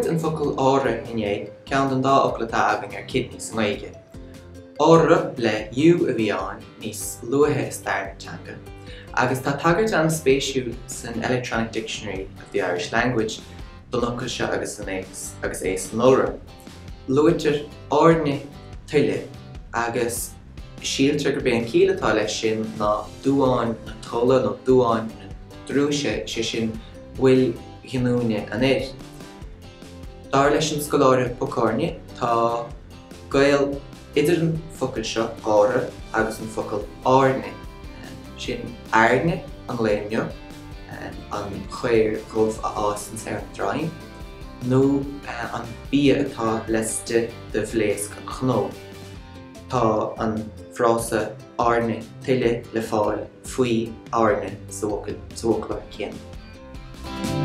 muid an focal 'ártha' inné, ceann den dá fhocal atá againn ar kidney sa nGaeilge. Árra le U a bhí ann níos luaithe i stair na teanga, agus tá tagairt an-spéisiúil san Electronic Dictionary of the Irish Language don fhocal seo agus agus é san iolra. Luaitear airne tuile agus síltear gurb é an ciall atá leis sin ná duáin na tola nó duáin na drúise, sé sin baill ghinúna an fhir. Dar leis an scoláire Pokorny, tá gaol idir an focal seo, ártha, agus an focal airne, sin airne an lae inniu, an chaor dhubh a fhásanns ar an droim, nó an bia atá laistigh de bhlaosc an chnó. Tá an frása airne tuile le fáil faoi airne sa bhfoclóir céanna.